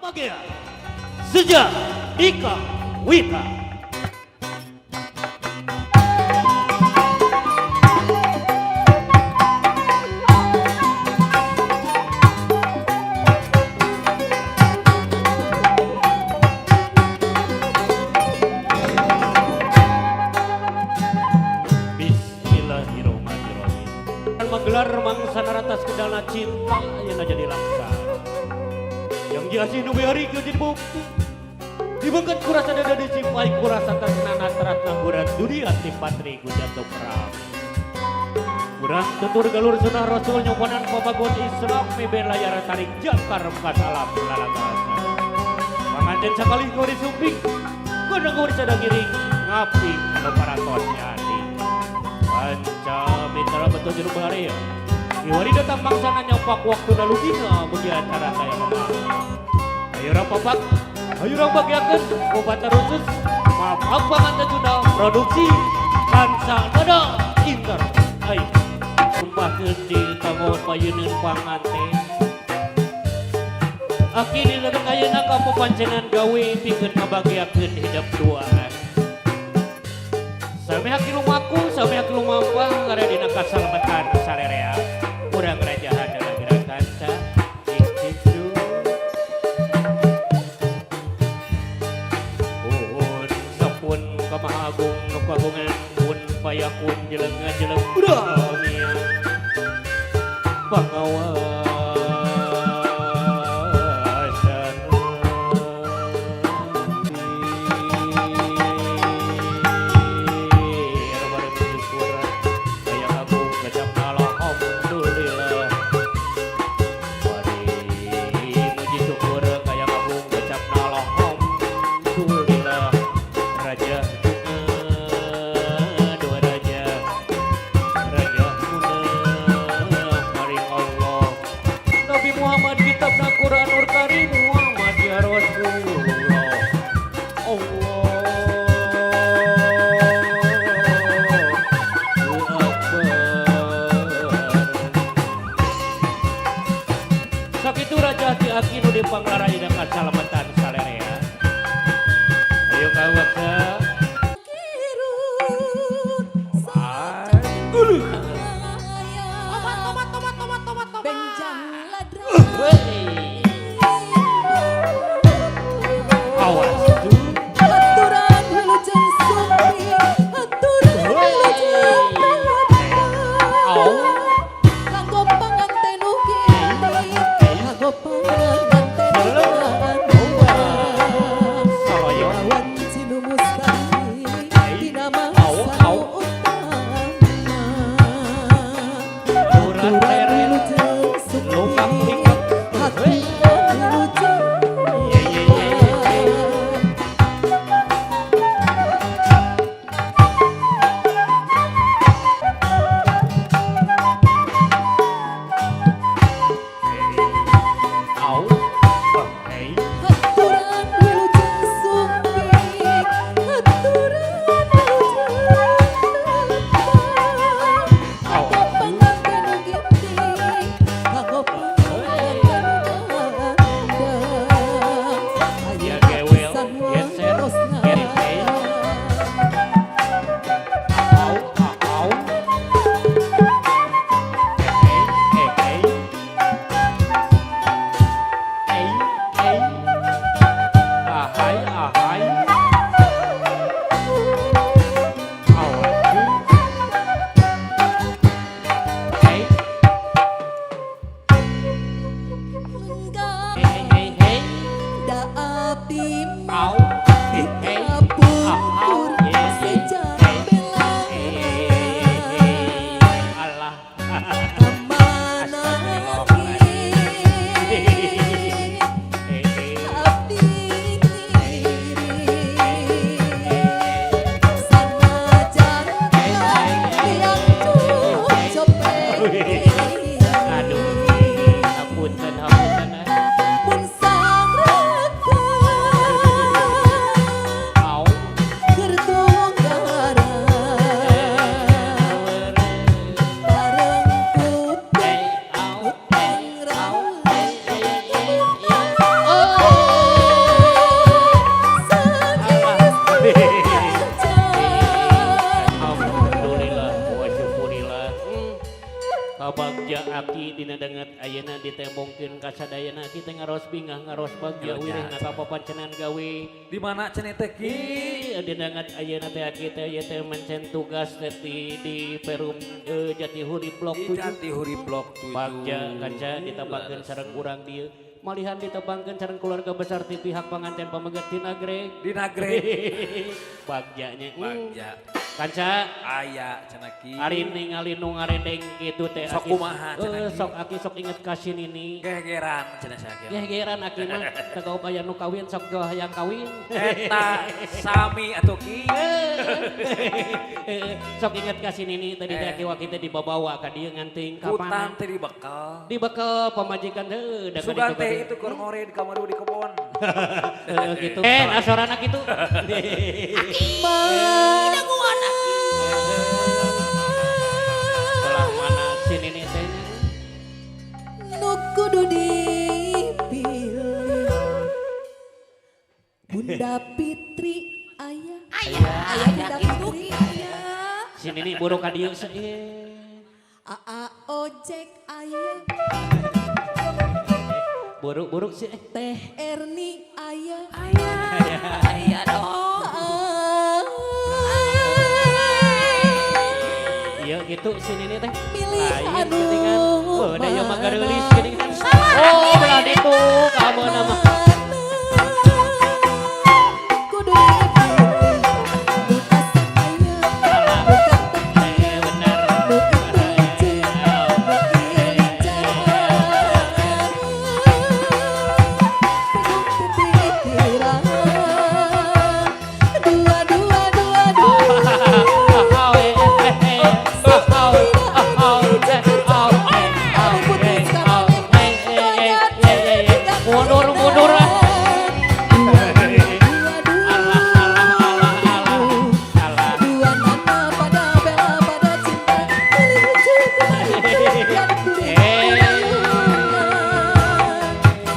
Bagia Sejak Dika Wita. Bismillahirrahmanirrahim. Menggelar mangsa naratas kedana cinta yang jadi laksa. Yang diasih nu hari jadi bukti. Dibengket kurasa dada disipai kurasa terkena natrat ngangguran dunia tipatri gujatuh keram. Kurang tutur galur sunah rasul nyobanan papagon Islam miber layar tarik jangkar kasalam lalagasan. Panganten sakali kau disumping, gondang kau disadang ngiring, ngaping anu paratos nyadi. Panca mitra betul jeruk bahari ya. Iwari datang bangsana nyopak waktu dalugina bagi acara saya lemah. Ayo orang papak, ayo orang bagiakan, obat khusus, maaf panganten sudah produksi Kansa Nada Inter. Ayo, sumpah di kanggo payuneun panganten. Aki di datang ayeuna ka papancenan gawe pikeun ngabagiakeun hidup duaan. Sami haki lumaku, sami haki lumampah ngaradina kasalamatan sarerea. Urang rajahan dalam gerakan sa cik Pun sapun ka Maha Agung nu kagungan pun payakun jeleng ngajeleng urang pangawasan. Bersyukur kaya agung kecap alhamdulillah. Bari muji syukur kaya agung kecap alhamdulillah. Raja bunga dua raja raja munah maring Allah Nabi Muhammad kitabna Quranul Karim Muhammad ya Rasulullah Allah Akbar. Sakitu raja ti aki nu dipanglara dina kasalamatan salerea. Ayo kawaksa. Tomat, tomat, tomat, tomat, tomat, tomat. Benjang ladra. Wey. Awas tuh. Aturan wilujeng sumpi, aturan wilujeng Au. Kanggo panganten nu gini, kanggo panganten nu gandeng. Saloyo. Kawan cinu mustahil dina Au, mangsa au. utama. Aturan reret. Wilujeng sumpi, Lukang hikep. aturan wilujeng. Ye ye ye ye. Au. Oh, hey. Aturan wilujeng sumpi, aturan wilujeng tepang. Au. Kanggo panganten nu geuning, kanggo panganten nu gandeng. Ya Ayeuna gewel, pisan geser, waktosna. keri hey. Au, au. Hey, hey, hey. Hey, hey. Ahai, ahai. Awas tuh. Hey, Enggak hey, hey, hey. da abdi Au. Hey, hey. kapungkur Au, ye, ye. sejak Hey. bela. Hey, Allah. Kamana Astagfirullahaladzim. Hey, hey. Abdi ngiring sanajan tiang copet. Aduh, hapunten, hapunten. Mun sang raka Aki dina danget ayeuna ditembongkeun ka sadayana aki teh ngaros bingah ngaros bagja Nyonya. Wirih ka papancenan gawe. Di mana cenah teh, Ki? Ih, dina danget ayeuna teh aki teh ieu teh mencen tugas teh di Perum Jatihurip Blok Di 7. Jatihurip Blok 7. Bagja kanca ditembangkeun sareng urang dieu. Malihan ditembangkeun sareng keluarga besar ti pihak panganten pameget ti Nagreg. Di Nagreg. Bagjanya. Bagja. Kanca. Aya cenah, Ki. Ari ningali nu ngarendeng kitu teh Sok aki- kumaha cenah, Eh, Ki? sok aki sok inget ka si Nini. Gegeran cenah sia. Gegeran aki mah teu aya nu kawin sok ge hayang kawin. Eta sami atuh, Ki. Eh, sok inget ka si Nini tadi teh Eh. aki waki teh dibabawa ka dieu nganting Hutan kapanan. teh dibekal. Dibekel pamajikan heuh da Sugan teh itu keur ngore di kamar di kebon. Heeh gitu. Eh, nah sorana kitu. Mana Belah mana si Nini teh? nu kudu dipilih? Bunda Fitri aya. Aya, Aya aya Bunda gitu, Fitri Ki. aya. Si Nini buru ka dieu seueur. Aa ojek aya. Buru-buru sih. Teh Erni aya. Aya, aya dong. Ah. Iya gitu si Nini teh. Milih Lain anu geuningan. Oh, da ieu mah gareulis mana? geuningan. Oh, belah ditu kamu nama. Kudu dipilih nu asep aya, nu ganteng aya, Eh, bener. nu itu lucu, nu ieu lincah. Bingung pikiran. Dua dua dua dua. Mundur mundur ah. Alah alah alah alah. Alah. Dua nana pada bela pada cinta. Pilih lucu yang kuring.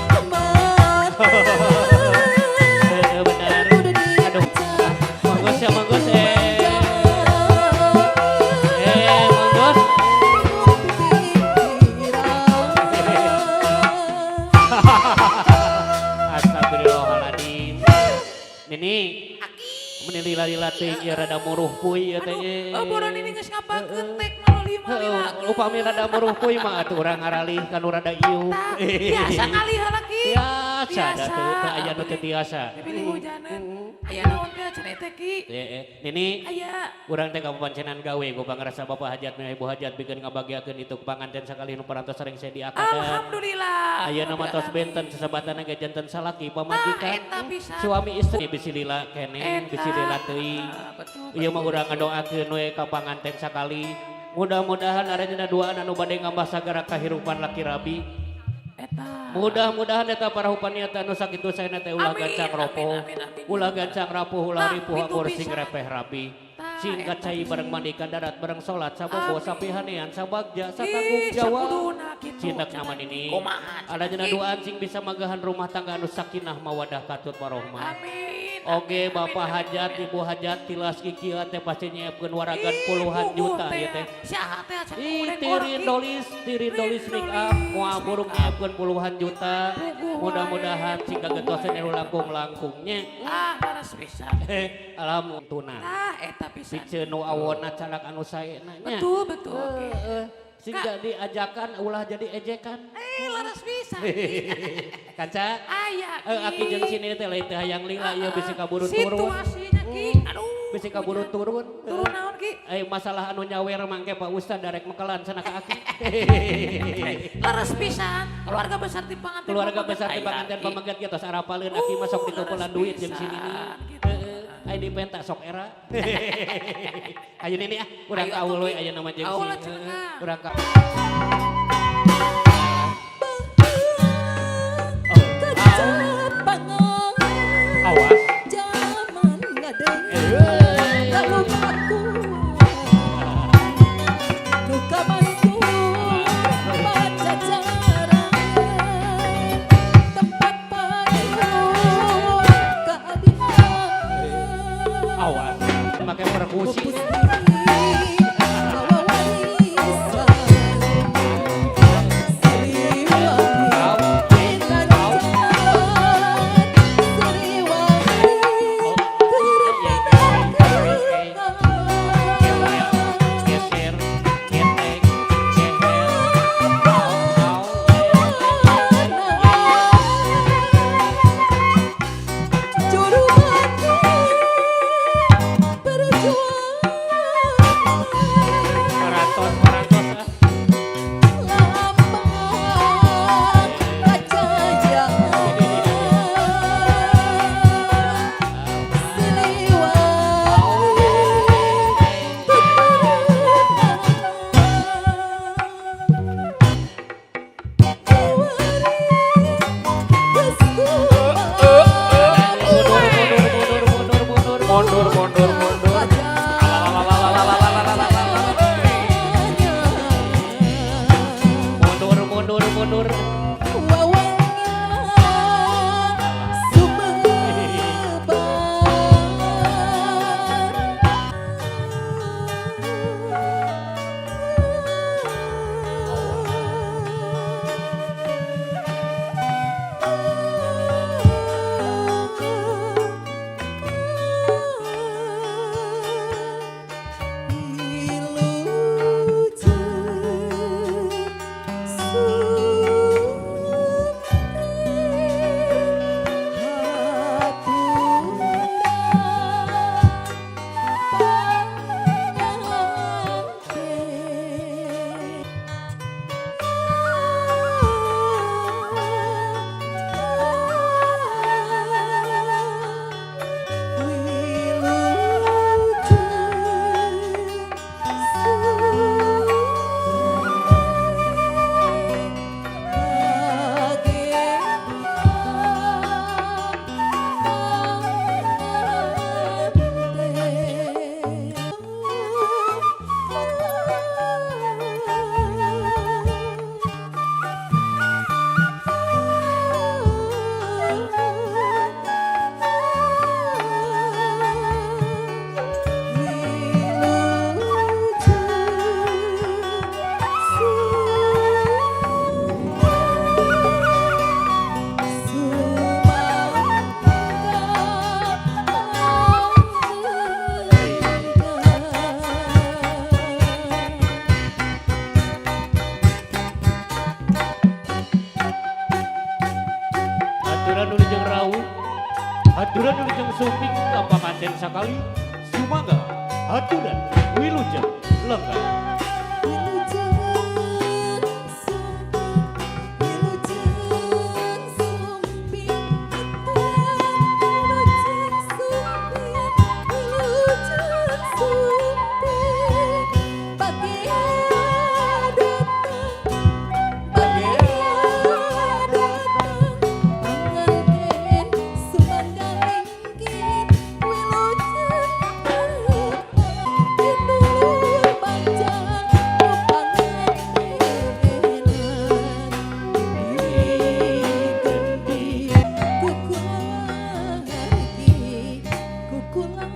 Kemana? Eh, benar. Aduh. Monggo ya monggo eh. Eh, monggo. Astagfirullahaladzim. Nini, Aki. meni lila-lila teuing ieu rada muruh puy ieu teh. Aduh, oh, boron ini geus ngapakeun tek malu lima Heeh, lila. upami rada muruh puy mah atuh urang ngaralih kanu rada ieu. Biasa kali heula, Ki. Biasa da teu teu aya nu teu tiasa. Dipilih hujanan. Aya naon teh cenah teh, Ki? Eh, Nini, Aya. urang teh kapapancenan gawe ku pangrasa Bapak hajat meh Ibu hajat bikin ngabagiakeun itu panganten sakali nu parantos sering saya diakadan. Alhamdulillah. Ayeuna mah tos benten sesabatana ge janten salaki pamajikan. Tah, eta pisan. Suami istri bisi lila keneh, Eta. bisi lila teuing. Ah, betul, Ieu mah urang ngadoakeun we ka panganten sakali. Mudah-mudahan aranjeunna duaan anu bade ngambah sagara kahirupan laki rabi. Eta. Mudah-mudahan eta para paniata anu sakitu saena teh ulah Amin, gancang ropoh. amin, amin, amin. Ulah gancang rapuh, ulah Tah, ripuh itu akur sing pisan. repeh rabi. Tah, Singkat eta cai pisan. bareng mandi ka darat bareng salat sabobo Amin. sapihanean sabagja satanggung Ih, jawab. sakuduna kitu. Cinta nama nini. Kumaha, Ada jena Ki? duaan sing bisa magahan rumah tangga anu sakinah mawadah katut warohmah. Amin. Oke, amin, Bapak amin, hajat, amin. Ibu hajat, tilas kikieu teh pasti nyiapkeun waragan Ih, puluhan puguh juta ieu teh. Saha teh cenah Ih, udah tirin korki. dolis, tirin dolis make up, moal buruk nyiapkeun puluhan juta. Puguh Mudah-mudahan wae, sing puguh kagetosan wae. anu langkung-langkungnya. Ah, laras pisan. Eh, alhamdulillah. Tah, eta pisan. Piceun nu awonna calak anu saena nya. Betul, betul. Oke. Heeh. Sing jadi ajakan ulah jadi ejekan. Eh, laras pisan. Kaca. Aya, Eh, aki jeung sini teh lain teh hayang lila ieu bisi kaburu turun. Situasinya, Ki. Aduh. Bisi kaburu turun. Turun naon, Ki? Eh, masalah anu nyawer mangke Pak Ustad darek mekelan sana ka aki. Laras pisan. Keluarga besar di panganten. Keluarga besar di Aya, panganten Ki. pamegat ge tos arapaleun aki masuk dikumpulan Laras duit jeung sini pisan, gitu. Heeh, aya dipenta sok era. Ayo nini ah, urang Ayo ka atuh, we Ki. aya nama jeung Aul si. cenah. Urang ka. Kecapangan Awas. zaman ngadeng Eh. lalu aku duka masuk pajajaran tempat padu keadilan. Awas. Make perkusi. Pupus diri bawa warisan. Haturan wilujeng sumping ka panganten sakali. Sumangga haturan wilujeng lenggah. Wilujeng sumping, wilujeng sumping, wilujeng sumping, wilujeng sumping. Bagia datang, bagia datang, panganten sumangga linggih, wilujeng dulur bagja nu pangantenan. Digendi ku kulawargi, ku kula.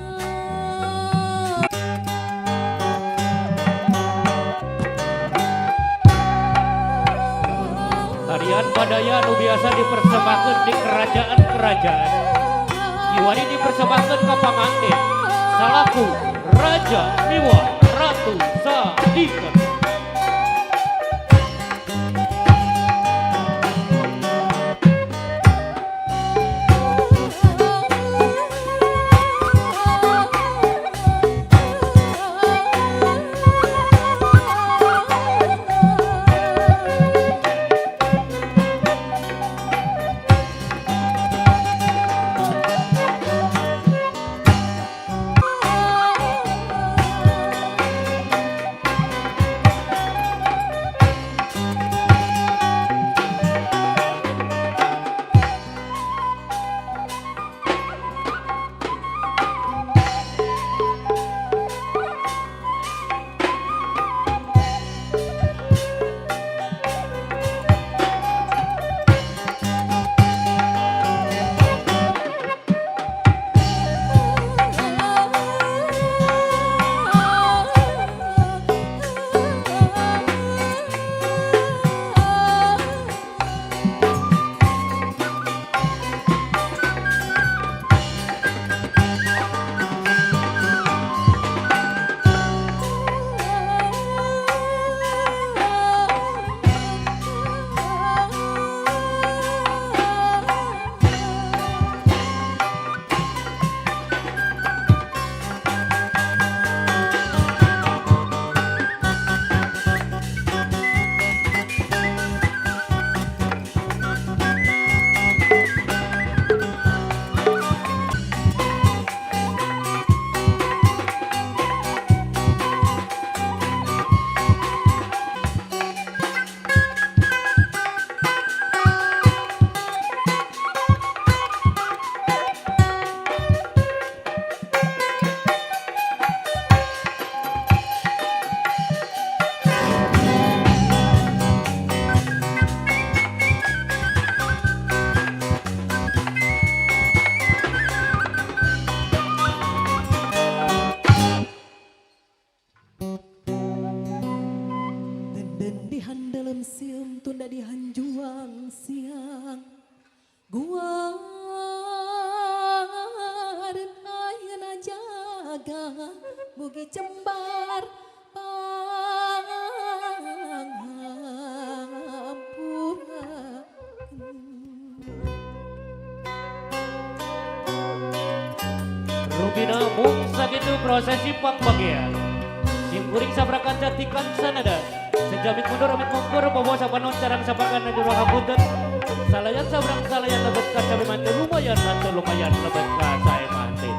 Tarian Badaya nu biasa dipersembahkan di kerajaan-kerajaan. Kiwari dipersembahkan ke panganten salaku Raja Miwah Ratu Sadikin. Denden di handelem sieum tunda di hanjuang siang guareun ayeuna jaga mugi jembar panghampura. Rubina mung sakitu prosesi pangbagian. Simkuring sabrakan catikan sanada. Sejamit mundur amit mungkur bawa sapanon carang sapakan najur hapunten. Salayan sabrang salayan lebet ka cabe mante lumayan mante lumayan lebet ka sae mante.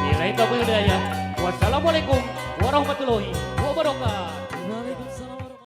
Nilai taufik hidayah. Wassalamualaikum warahmatullahi wabarakatuh.